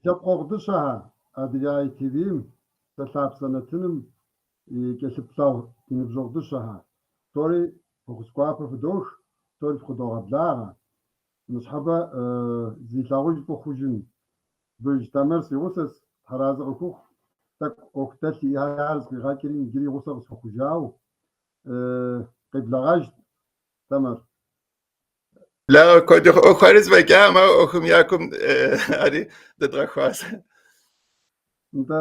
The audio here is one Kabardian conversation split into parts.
Лъэпкъэгъу дыщэхэ, Адыгэ ITV-м, Псэлъапсэ нэтыным и кӏэлъыплъэгъу ди ныбжьэгъу дыщэхэ, псори фӏэхъус гуапэ фыдох, псори фыкъыдогъэблагъэ. Ныщхьэбэ зи лъагъуж фӏы хъужын Быж Тамэр си гъусэс, Тхьэразэ къыхухъу, тӏэкӏу ӏуэху дэлъ иӏар зэфӏигъэкӏри иджыри гъусэ къысхуэхъужауэ. Къеблэгъэж, Тамэр. Благъэ куэду ӏуэхухэри зэфӏэкӏам, ауэ ӏуэхум я кум ари дэдгъэхуащ. Нтӏэ.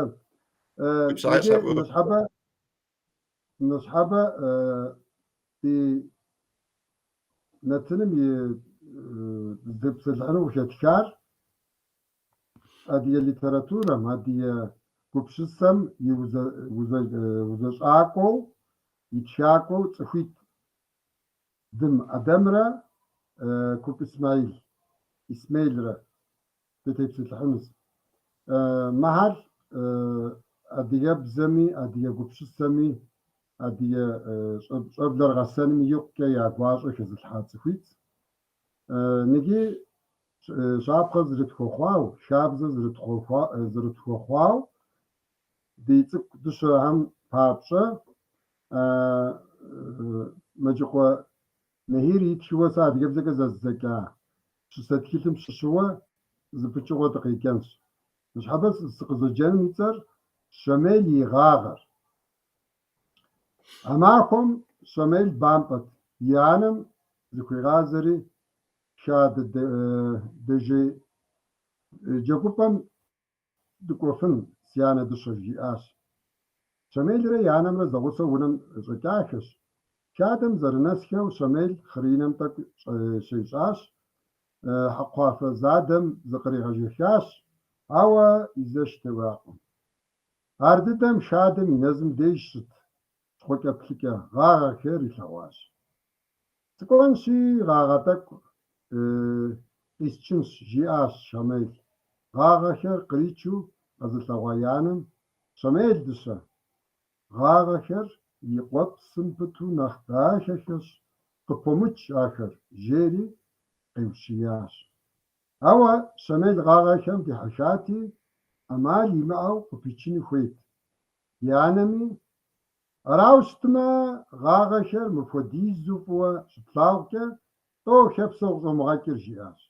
Пщыхьэщхьэ Иджы фӏыуэ. ныщхьэбэ ди нэтыным и дызытепсэлъыхьыну къыхэтхар адыгэ литературэм, адыгэ гупсысэм и узэщӏакӏуэу, и тхакӏуэу цӏыхуитӏ. Дым Ӏэдэмрэ Куп Исмаил, Исмелрэ дытепсэлъыхьынущ. Мыхэр адыгэбзэми, адыгэ гупсысэми, адыгэ щӏэблэр гъэсэнми икъукӏэ я гуащӏэ хэзылъхьа цӏыхуитӏ. Ныджы щапхъэ зэрытхуэхъуау, хабзэ зэрытхуэхъуау, ди цӏыкӏу дыщэхэм папщӏэ Мэджыкъуэ Нэхир итхыуэ сэ адыгэбзэкӏэ зэздзэкӏа пщысэ тхылъым щыщыуэ зы пычыгъуэ дыкъеджэнщ. Ныщхьэбэ сыкъызэджэнум и цӏэр Щэмел и гъагъэр. А махуэм Щэмел бампӏэт, и анэм зыхуигъазэри хадэ дэжей джэгупӏэм дыкӏуэфын, си анэ дыщэ, жиӏащ. Щэмелрэ и анэмрэ зэгъусэу унэм щӏэкӏахэщ. Хадэм зэрынэсхэу Щэмел хъыринэм тӏэкӏу щещӏащ, хьэкхъуафэ задэм зыкъригъэжэхащ, ауэ и зэш теуакъым. Ардыдэм хадэм и нэзым деж щыт щхъуэкӏэплъыкӏэ гъагъэхэр илъэгъуащ. Сыкӏуэнщи, гъагъэ тӏэкӏу къисчынщ, жиӏащ Щэмел. Гъагъэхэр къричу къэзылъэгъуа и анэм, Щэмел дыщэ, гъагъэхэр и къуэпсым пыту нэхъ дахэхэщ, къыпомыч ахэр, жери къеущиящ. Ауэ Щэмел гъагъэхэм дихьэхати, ӏэмал имыӏэу къыпичыну хуейт. И анэми, Арауэ щытмэ, гъагъэхэр мыпхуэдизу фӏыуэ щыплъагъукӏэ, лӏо хэпсэу къыщӏомыгъэкӏыр, жиӏащ.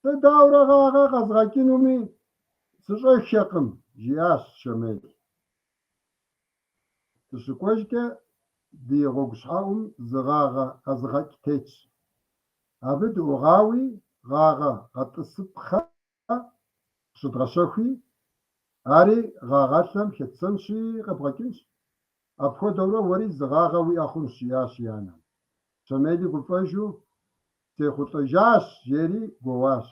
Сэ дауэрэ гъагъэ къэзгъэкӏынуми сщӏэххэкъым, жиӏащ Щэмел. Дыщыкӏуэжкӏэ ди гъуэгущхьэӏум зы гъагъэ къэзыгъэкӏ тетщ. Абы дыӏугъауи, гъагъэ гъэтӏысыпхъэ къыщыдгъэщэхуи, ари гъагъэлъэм хэтсэнщи къэбгъэкӏынщ. Апхуэдэурэ уэри зы гъагъэ уиӏэ хъунщ, жиӏащ и анэм. Щэмели гуфӏэжу, Сехъулӏэжащ, жери гуоуащ.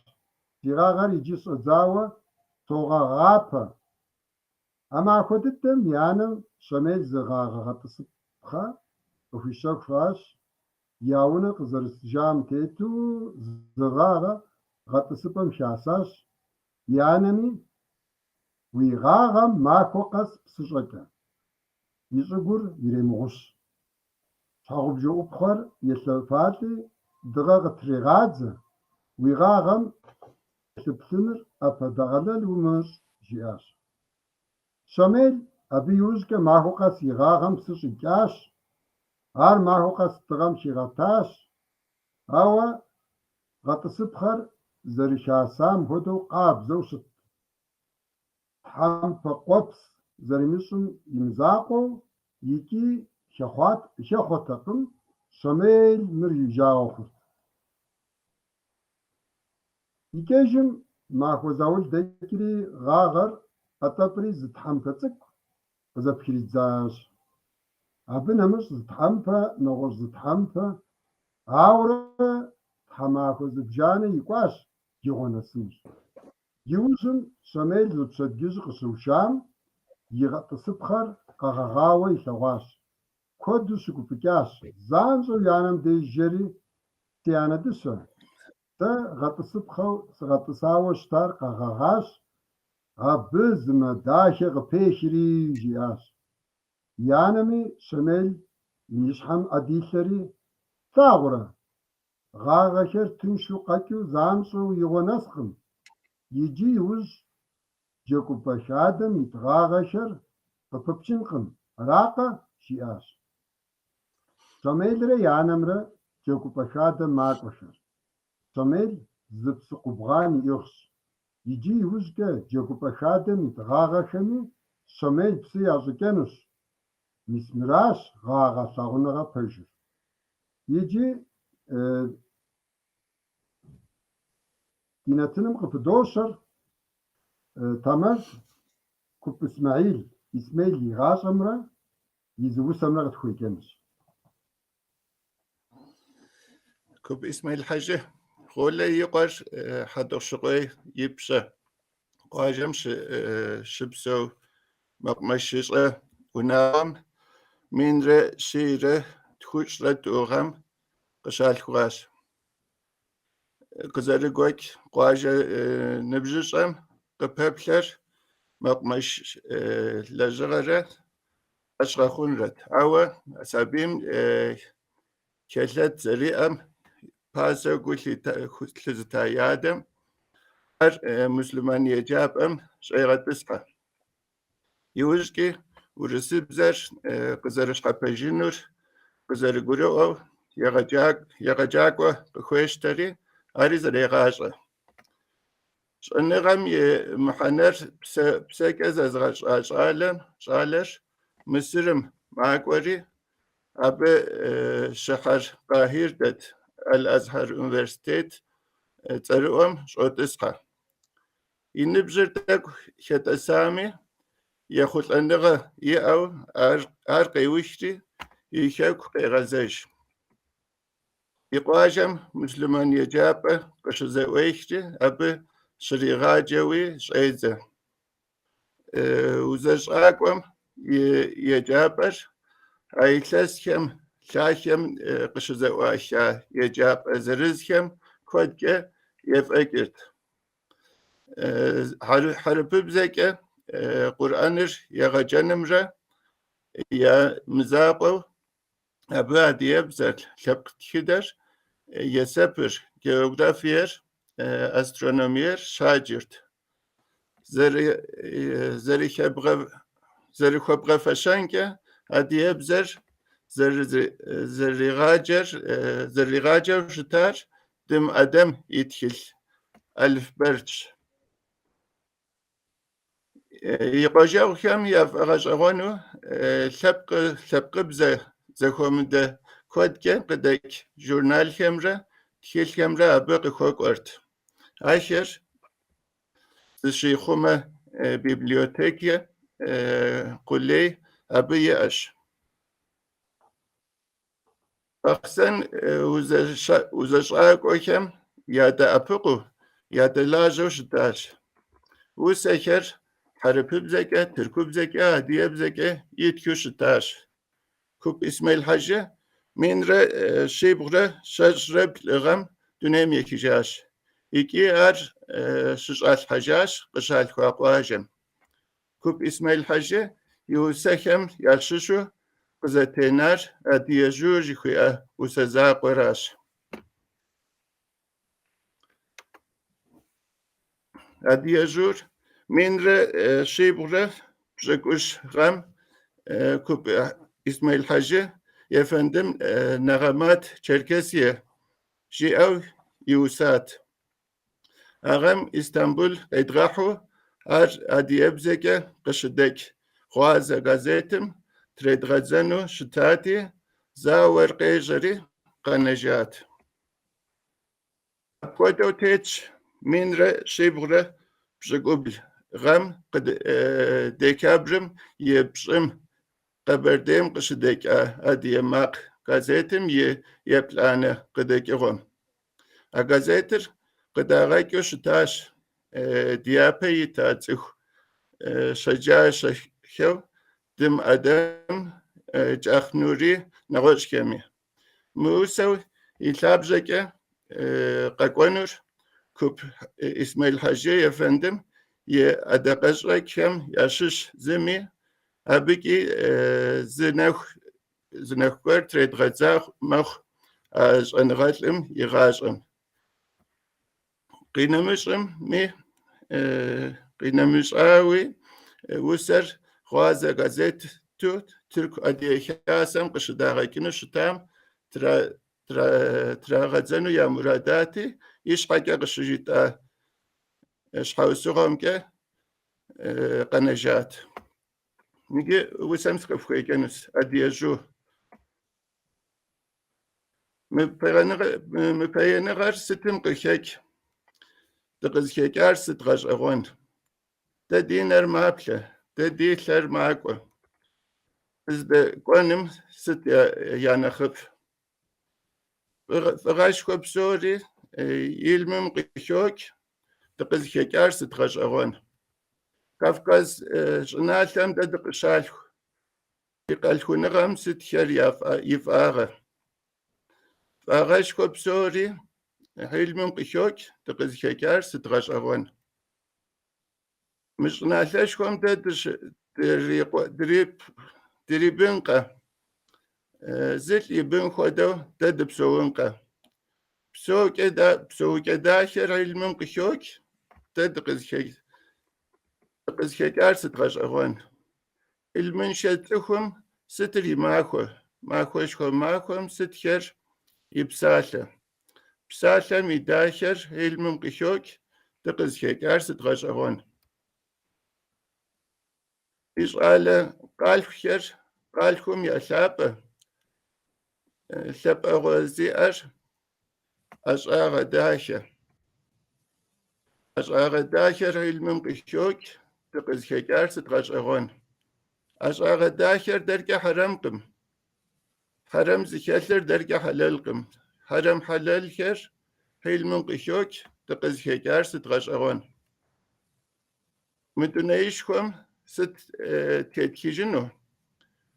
Си гъагъэр иджы щӏэдзауэ согъэгъапэ. А махуэ дыдэм и анэм Щэмел зы гъагъэ гъэтӏысыпхъэ къыхуищэхуащ. Я унэ къызэрысыжам тету зы гъагъэ гъэтӏысыпӏэм хасащ. И анэми, Уи гъагъэм махуэ къэс псы щӏэкӏэ, и щӏыгур иремыгъущ. Щхьэгъубжэӏупхъуэр елъэфалӏи, дыгъэ къытрегъадзэ, уи гъагъэм кӏэлъыплъыныр ӏэпэдэгъэлэл умыщӏ, жиӏащ. Щэмел абы иужькӏэ махуэ къэс и гъагъэм псы щӏикӏащ, ар махуэ къэс дыгъэм хигъэтащ, ауэ гъэтӏысыпхъэр зэрыхасам хуэдэу къабзэу щытт. Тхьэмпэ къуэпс зэримыщӏым и мызакъуэу икӏи хэхъуэтэкъым, Щэмел мыр и жагъуэ хъурт. Икӏэжым махуэ заул дэкӏри гъагъэр къэтӏэпӏри зы тхьэмпэ цӏыкӏу къызэпхридзащ. Абы нэмыщӏ зы тхьэмпэ, нэгъуэщӏ зы тхьэмпэ, ауэрэ тхьэмахуэ зыбжанэ икӏуащ игъуэ нэсынущ. Иужьым Щэмел зы пщэдджыжь къыщыушам и гъэтӏысыпхъэр къэгъэгъауэ илъэгъуащ. Куэду щыгуфӏыкӏащ. Занщӏэу и анэм деж жэри, Си анэ дыщэ, сэ гъэтӏысыпхъэу сыгъэтӏысауэ щытар къэгъэгъащ, абы зы мэ дахэ къыпехри, жиӏащ. И анэми Щэмел и щхьэм ӏэ дилъэри, Плъагъурэ, гъагъэхэр тыншу къэкӏыу занщӏэу игъуэ нэскъым. Иджы иужь джэгупӏэ хадэм ит гъагъэхэр къыпыпчынкъым, аракъэ? жиӏащ. Щамелрэ и анэмрэ джэгупӏэ хадэм макӏуэхэр. Щамел зы псы къубгъан иӏыгъщ. Иджы иужькӏэ джэгупӏэ хадэм ит гъагъэхэми Щамел псы ящӏикӏэнущ. Мис мыращ гъагъэ лъагъуныгъэ пэжыр. Иджы ди нэтыным къыпыдощэр Тамэл Куп Исмэхьил, Исмел и гъащӏэмрэ и зы усэмрэ къытхуеджэнущ. Куп Исмел Хьэжы Гъулэ и къуэр Хьэтӏохъущыкъуей Ипщэ къуажэм щыпсэу мэкъумэшыщӏэ унагъуэм 1142 гъэм къыщалъхуащ. Къызэрыгуэкӏ къуажэ ныбжьыщӏэм къыпэплъэр мэкъумэш лэжьыгъэрэ ӏэщ гъэхъунрэт. Ауэ сабийм хэлъэт зэриӏэм пасэу гу лъызыта и адэм ар муслъымэн еджапӏэм щӏегъэтӏысхьэ. Иужькӏи урысыбзэр къызэрыщхьэпэжынур къызэрыгурыӏуэу егъэджакӏуэ къыхуещтэри, ари зэрегъащӏэ. Щӏэныгъэм и мыхьэнэр псэкӏэ зэзыгъэщӏа щӏалэр Мысырым макӏуэри, абы щыхьэр Къахир дэт Аль-Азхьэр университет цӏэрыӏуэм щӏотӏысхьэ. И ныбжьыр тӏэкӏу хэтӏэсами, ехъулӏэныгъэ иӏэу ар къеухри, и хэку къегъэзэж. И къуажэм муслъымэн еджапӏэ къыщызэӏуехри, абы щригъаджэуи щӏедзэ. Узэщӏакӏуэм и еджапӏэр а илъэсхэм лъахэм къыщызэӏуаха еджапӏэ зырызхэм куэдкӏэ ефӏэкӏырт. Хьэрыпыбзэкӏэ Къурӏэныр егъэджэнымрэ я мызакъуэу абы адыгэбзэр, лъэпкъ тхыдэр, есэпыр, географиер, астрономиер щаджырт. Зэрыхуэбгъэфэщэнкӏэ, адыгэбзэр зэрыригъаджэу щытар Дым Ӏэдэм и тхылъ Алыфбэрдщ. И къуажэгъухэм яфӏэгъэщӏэгъуэну лъэпкъыбзэ зэхуэмыдэ куэдкӏэ къыдэкӏ журналхэмрэ тхылъхэмрэ абы къыхуэкӏуэрт. Ахэр зыщихъумэ библиотекэ къулей абы иӏэщ. Бахъсэн узэщӏакӏуэхэм ядэӏэпыкъуу, ядэлажьэу щытащ. Усэхэр хьэрыпыбзэкӏэ, тыркубзэкӏэ, адыгэбзэкӏэ итхыу щытащ. Куп Исмел Хьэжы 1723 гъэм дунейм ехыжащ икӏи ар щыщӏалъхьэжащ къыщалъхуа къуажэм. Куп Исмел Хьэжы и усэхэм ящыщу къызэтенар Адыгэ жьур жыхуиӏэ усэ закъуэращ. Адыгэ жьур 1770 гъэм Куп Исмел Хьэжы ефэндым Нэгъэмат Черкесие жиӏэу иусат. А гъэм Истамбул къедгъэхьу ар адыгэбзэкӏэ къыщыдэкӏ Гъуазэ газетым тредгъэдзэну щытати, зауэр къежьэри къэнэжат. Апхуэдэу тетщ 1770 гъэм декабрым и пщӏым Къэбэрдейм къыщыдэкӏа Адыгэ макъ газетым и еплӏанэ къыдэкӏыгъуэм. А газетыр къыдагъэкӏыу щытащ дяпэ ита цӏыху щэджащэхэу Дым Ӏэдэм, Кӏах Нурий, нэгъуэщӏхэми. Мы усэу и лъабжьэкӏэ къэкӏуэнур Куп Исмел Хьэжы ефэндым и ӏэдакъэщӏэкӏхэм ящыщ зыми, абыкӏи зы нэху гуэр тредгъэдза мэхъу а щӏэныгъэлӏым и гъащӏэм. Къинэмыщӏми, Къинэмыщӏауи, усэр Гъуазэ газету Тырку Адыгэ Хасэм къыщыдагъэкӏыну щытам трагъэдзэну я мурадати, ищхьэкӏэ къыщыжытӏа щхьэусыгъуэмкӏэ къэнэжат. Иджы усэм сыкъыфхуеджэнущ, Адыгэ жьу. Мыпагэныгъэр сытым къыхэкӏ? Дыкъызыхэкӏар сыт гъэщӏэгъуэн? Дэ ди нэр маплъэ, дэ ди лъэр макӏуэ. Дыздэкӏуэным сыт я нэхъыфӏ? Фӏыгъэшхуэ псори илмым къыхокӏ, дыкъызыхэкӏар сыт гъэщӏэгъуэн? Кавказ щӏыналъэм дэ дыкъыщалъху. Ди къэлъхуныгъэм сытхэр и фӏагъэ? Фӏагъэшхуэ псори хьилмым къыхокӏ, дыкъызыхэкӏар сыт гъэщӏэгъуэн? Мы щӏыналъэшхуэм дэ дырибынкъэ, зылӏ и бын хуэдэу дэ дыпсэункъэ. Псэукӏэ дахэр хьилмым къыхокӏ, дэ дыкъызыхэкӏар сыт гъэщӏэгъуэн? Илмыншэ цӏыхум сытыр и махуэ? Махуэшхуэ махуэм сытхэр и псалъэ? Псалъэм и дахэр илмым къыхокӏ, дыкъызыхэкӏар сыт гъэщӏэгъуэн? Ди щӏалэ къалъхухэр къалъхум я лъапӏэ, лъапӏэгъуэ зиӏэр ӏэщӏагъэ дахэ. ӏэщӏагъэ дахэр илмым къыхокӏ, дыкъызыхэкӏар сыт гъэщӏэгъуэн? ӏэщӏагъэ дахэр дэркӏэ хьэрэмкъым. Хьэрэм зыхэлъыр дэркӏэ хьэлэлкъым. Хьэрэм хьэлэлхэр хьилмым къыхокӏ, дыкъызыхэкӏар сыт гъэщӏэгъуэн? Мы дунеишхуэм сыт тетхыжыну?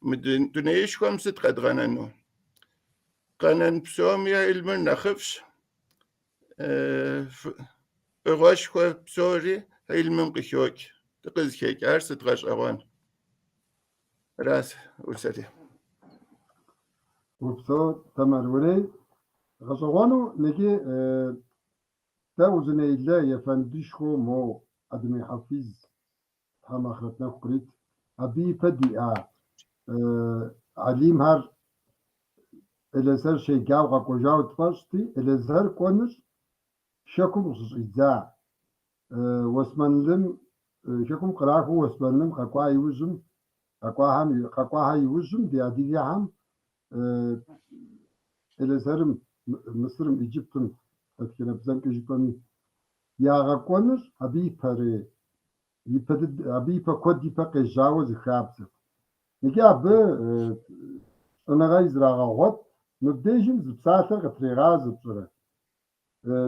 Мы дунеишхуэм сыт къэдгъэнэну? Къэнэн псоми илмыр нэхъыфӏщ. Фӏыгъуэшхуэ псори илмым къыхокӏ. Дыкъызыхэкӏар сыт гъэщӏэгъуэн? Аращ усэри. Упсэу, Тэмэр, уэрей гъэщӏэгъуэну ныджы дэ Узунейлэ ефэндышхуэу мо Адэмей Хьэфиз Тхьэм ахърэт нэху кърит. Абы ипэ диӏа алимхэр Элэзхэр щеджауэ къэкӏуэжауэ тфӏэщӏти, Элэзхэр кӏуэныр Хэкум къыщыщӏидза. Уэсмэнлым Хэкум кърахыу Уэсмэнлым къэкӏуа иужьым, къэкӏуахэм къэкӏуахэ иужьым ди адыгэхэм Элэзхэрым, Мысырым, Египтым, дэтхэнэ бзэмкӏэ жыпӏэми, ягъэкӏуэныр абы ипэрей, ипэ дыд, абы ипэ куэд ипэ къежьауэ зы хабзэт. Иджы абы щӏэныгъэ израгъэгъуэт, мыбдежым зы псалъэр къытрегъазэ пщӏэрэ.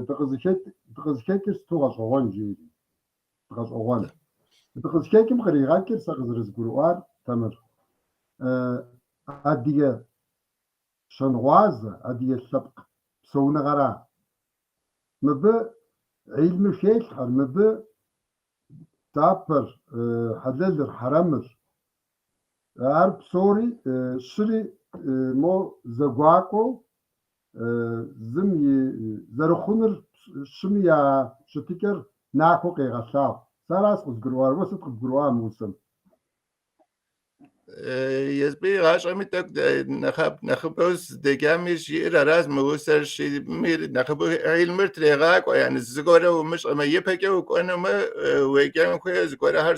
Дыкъызыхэкӏыр сыту гъэщӏэгъуэн, жери. Гъэщӏэгъуэн. Дыкъызыхэкӏым къригъэкӏыр сэ къызэрызгурыӏуар, Тэмыр. Адыгэ щэнгъуазэ, адыгэ лъэпкъ псэуныгъэра. Мыбы илмыр хелъхьэр, мыбы дзапэр, хьэлэлыр, хьэрэмыр. Ар псори щыри мо зэгуакӏуэу зым и зэрыхъунур щыми я щытыкӏэр нахуэу къегъэлъагъу. Сэ аращ къызгурыӏуар. Уэ сыт къыбгурыӏуа мы усэм? Езбы игъащӏэми тӏэкӏу нэхъыбэу сыздеджами жиӏэр аращ мы усэр щими нэхъыбэу илмыр трегъакӏуэ, яни зыгуэрэ умыщӏэмэ, ипэкӏэ укӏуэнумэ, уеджэн хуей, зыгуэрэхэр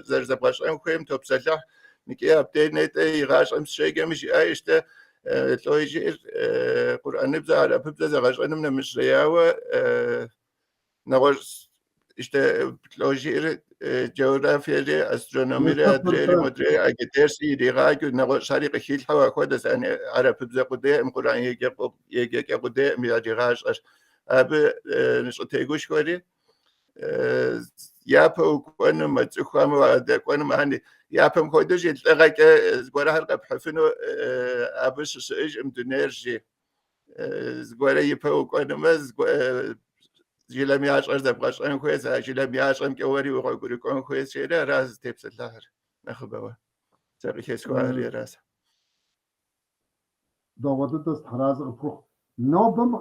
зэрызэбгъэщӏэн хуейм топсэлъыхь. Икӏи абдей нетӏэ игъащӏэм сыщеджэми жиӏа ищтэ лӏо жиӏэр къурӏэныбзэ, арапыбзэ зэгъэщӏэным нэмыщӏреяуэ нэгъуэщӏ ищтэ лӏо жиӏэр географиери, астрономиери, адрейри, модрейри, ӏэджэ дерси иригъаджэу, нэгъуэщӏхэри къыхилъхьэу апхуэдэщ, яни арапыбзэ къудейкъым, къурӏэн еджэкӏэ къудейкъым яригъащӏэр. Абы щӏытегушхуэри япэ укӏуэнумэ, цӏыхухэм уадэкӏуэнумэ, яни япэм хуэдэу жи лӏыгъэкӏэ зыгуэрхэр къэпхьыфыну абы щыщыӏэжкъым дунейр жи. Зыгуэрэ ипэ укӏуэнумэ, жылэм ящӏэр зэбгъэщӏэн хуейщ, а жылэм ящӏэмкӏэ уэри угъуэгурыкӏуэн хуейщ, жери аращ зытепсэлъыхьыр нэхъыбэуэ. Сэ къыхэсхуари аращ. Дэгъуэ дыдэ, Тхьэразэ къыпхухъу. Нобэм,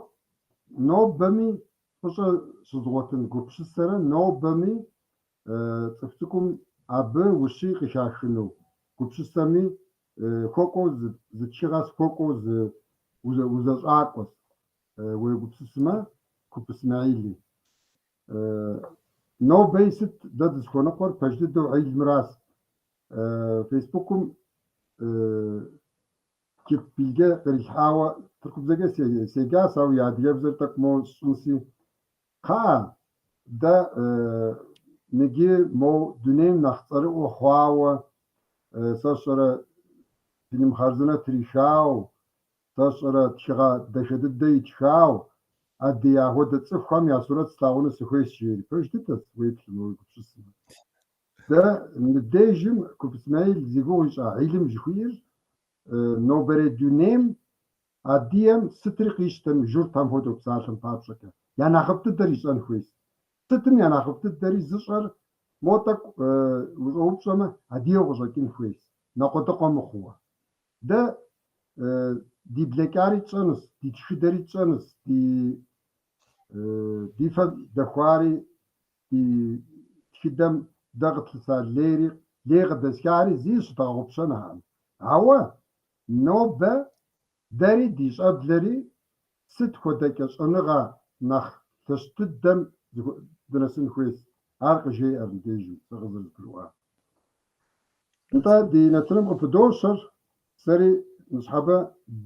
нобэми фӏыщӏэ щызыгъуэтын гупсысэрэ нобэми цӏыху цӏыкӏум абы ущий къыхахыну гупсысэми хуэкӏуэу зы тхыгъэс, хуэкӏуэу зы узэщӏакӏуэс, уегупсысмэ, Куп Исмэхьили. Нобэи сыт дэ дызыхуэныкъуэр пэж дыдэу гьилмыращ. Фейсбукым Кип Билге кърилъхьауэ тыркубзэкӏэ седжащ, ауэ и адыгэбзэр тӏэкӏу моуэ сщӏынси. Кхъыӏэ, дэ ныджы моу дунейм нэхъ цӏэрыӏуэ хъуауэ, сэ сщӏэрэ фильм хъарзынэ трихау, сэ сщӏэрэ тхыгъэ дахэ дыдэ итхау, адей ахуэдэ цӏыхухэм я сурэт слъагъуну сыхуейщ, жери. Пэж дыдэщ, уеплъмэ, уегупсысмэ. Дэ мыбдежым Куп Исмэхьил зи гугъу ищӏа гьилым жыхуиӏэр нобэрей дунейм адыгэм сытри къищтэми, журтхэм хуэдэу псалъэм папщӏэкӏэ, я нэхъыфӏ дыдэр ищӏэн хуейщ. Сытым я нэхъыфӏ дыдэри зыщӏэр мо тӏэкӏу ущӏэупщӏэмэ, адыгэу къыщӏэкӏын хуейщ, ныкъуэдыкъуэ мыхъууэ. Дэ ди блэкӏари тщӏэнущ, ди тхыдэри тщӏэнущ, ди фэм дэхуари, ди тхыдэм дэ къытлъыса лейри, лей къыдэзыхари зи зыщыдгъэгъупщэнукъым. Ауэ нобэ дэри ди щӏэблэри сыт хуэдэкӏэ щӏэныгъэ нэхъ лъэщ дыдэм дынэсын хуейщ, ар къыжеӏэр мыбдежым сэ къызэрызгурыӏуар. Нтӏэ, ди нэтыным къыпыдощэр, сэри ныщхьэбэ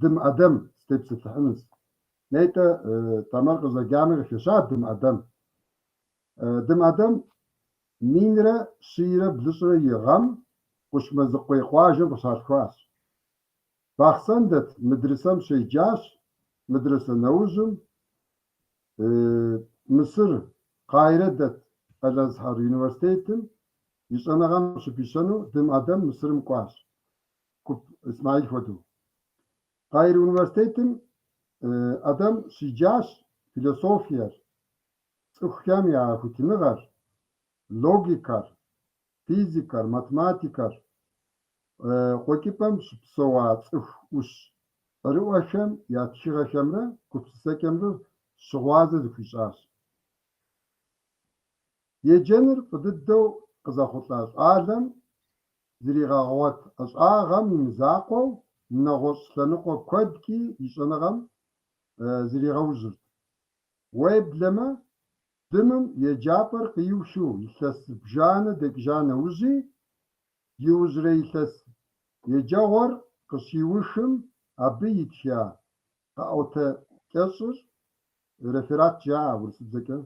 Дым Ӏэдэм сытепсэлъыхьынущ. Нетӏэ Тӏэмэр къызэджами къыхэща Дым Ӏэдэм. Дым Ӏэдэм 1102 гъэм Кушмэзыкъуей къуажэм къыщалъхуащ. Бахъсэн дэт мыдрысэм щеджащ, мыдрысэ нэужьым Мысыр Къаирэ дэт Аль-Азхьар университетым и щӏэныгъэм щыпищэну Дым Ӏэдэм Мысырым кӏуащ, Куп Исмэхьил хуэдэу. Къаир университетым Ӏэдэм щиджащ философиер, цӏыхухэм я хуитыныгъэр, логикэр, физикэр, математикэр, Къуэкӏыпӏэм щыпсэуа цӏыху ӏущ цӏэрыӏуэхэм я тхыгъэхэмрэ гупсысэкӏэмрэ щыгъуазэ зыхуищӏащ. Еджэныр фӏы дыдэу къызэхъулӏа щӏалэм зригъэгъуэт ӏэщӏагъэм и мызакъуэу, нэгъуэщӏ лъэныкъуэ куэдкӏи и щӏэныгъэм зригъэужьырт. Уеблэмэ, Дымым еджапӏэр къиухыу илъэс зыбжанэ дэкӏыжа нэужьи, иужьрей илъэс еджэгъуэр къыщиухым абы итха къэӏуэтэкӏэщӏыр, реферат жаӏэ урысыбзэкӏэ,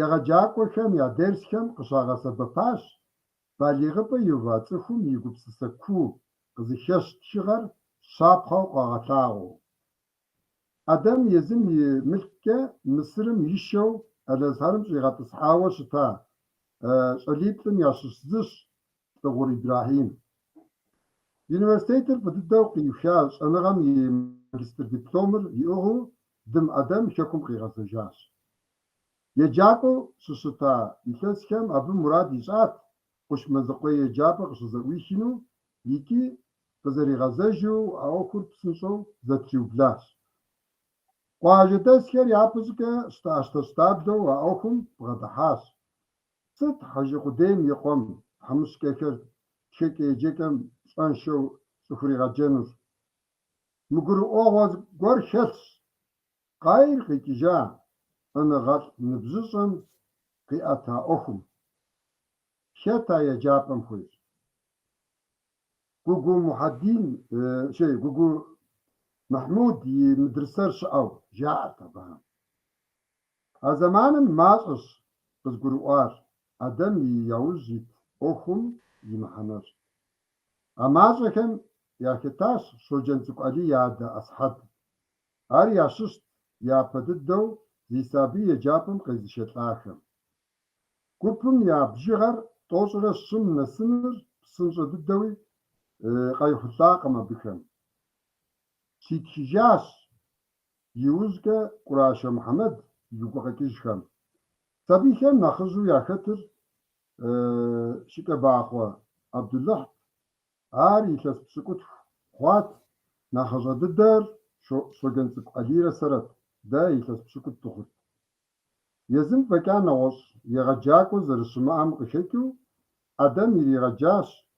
егъэджакӏуэхэм я дерсхэм къыщагъэсэбэпащ, балигъыпӏэ иува цӏыхум и гупсысэ куу къызыхэщ тхыгъэр щапхъэу къагъэлъагъуэу. Ӏэдэм езым и мылъкукӏэ Мысырым ишэу Аль-Азхьэрым щӏигъэтӏысхьауэ щыта щӏалиплӏым ящыщ зыщ Лӏыгъур Ибрэхьим. Университетыр фӏы дыдэу къиуха щӏэныгъэм и магистр дипломыр иӏыгъыу Дым Ӏэдэм хэкум къигъэзэжащ. Еджакӏуэу щыщыта илъэсхэм абы мурад ищӏат Кушмэзыкъуей еджапӏэ къыщызэӏуихыну икӏи къызэригъэзэжу а ӏуэхур псынщӏэу зэтриублащ. Къуажэдэсхэр япэщӏыкӏэ щтэӏэщтаблэу а ӏуэхум бгъэдыхьащ. Сыт хьэжы къудейм и къуэм тхьэмыщкӏэхэр тхэкӏэ-еджэкӏэм пщӏэншэу щӏыхуригъэджэнур? Мыгурыӏуэгъуэ гуэр хэлъщ Къаир къикӏыжа щӏэныгъэлӏ ныбжьыщӏэм къиӏэта ӏуэхум. Хэт а еджапӏэм хуейр? Гугу Мухьэдин, шей, Гугу Мыхьмуд и мыдрысэр щыӏэу, жаӏэрт абыхэм. А зэманым мащӏэщ къызгурыӏуар Ӏэдэм и яужь ит ӏуэхум и мыхьэнэр. А мащӏэхэм яхэтащ Щоджэнцӏыкӏу Алий и адэ Ӏэсхьэд. Ар ящыщт япэ дыдэу зи сабий еджапӏэм къезышэлӏахэм. Гупым я бжыгъэр 135-м нэсыныр псынщӏэ дыдэуи къайхъулӏакъым абыхэм. Щитхыжащ иужькӏэ Кӏурашэ Мухьэмэд и гукъэкӏыжхэм. Сабийхэм нэхъыжьу яхэтыр Шыкӏэбахъуэ Абдулыхьт, ар илъэс 90 хъуат, нэхъыщӏэ дыдэр Щоджэнцӏыкӏу Алийрэ сэрэт. дэ илъэс пщыкӏутӏ дыхъурт. Езым фӏэкӏа нэгъуэщӏ егъэджакӏуэ зэрыщымыӏэм къыхэкӏыу, ӏэдэм иригъэджащ.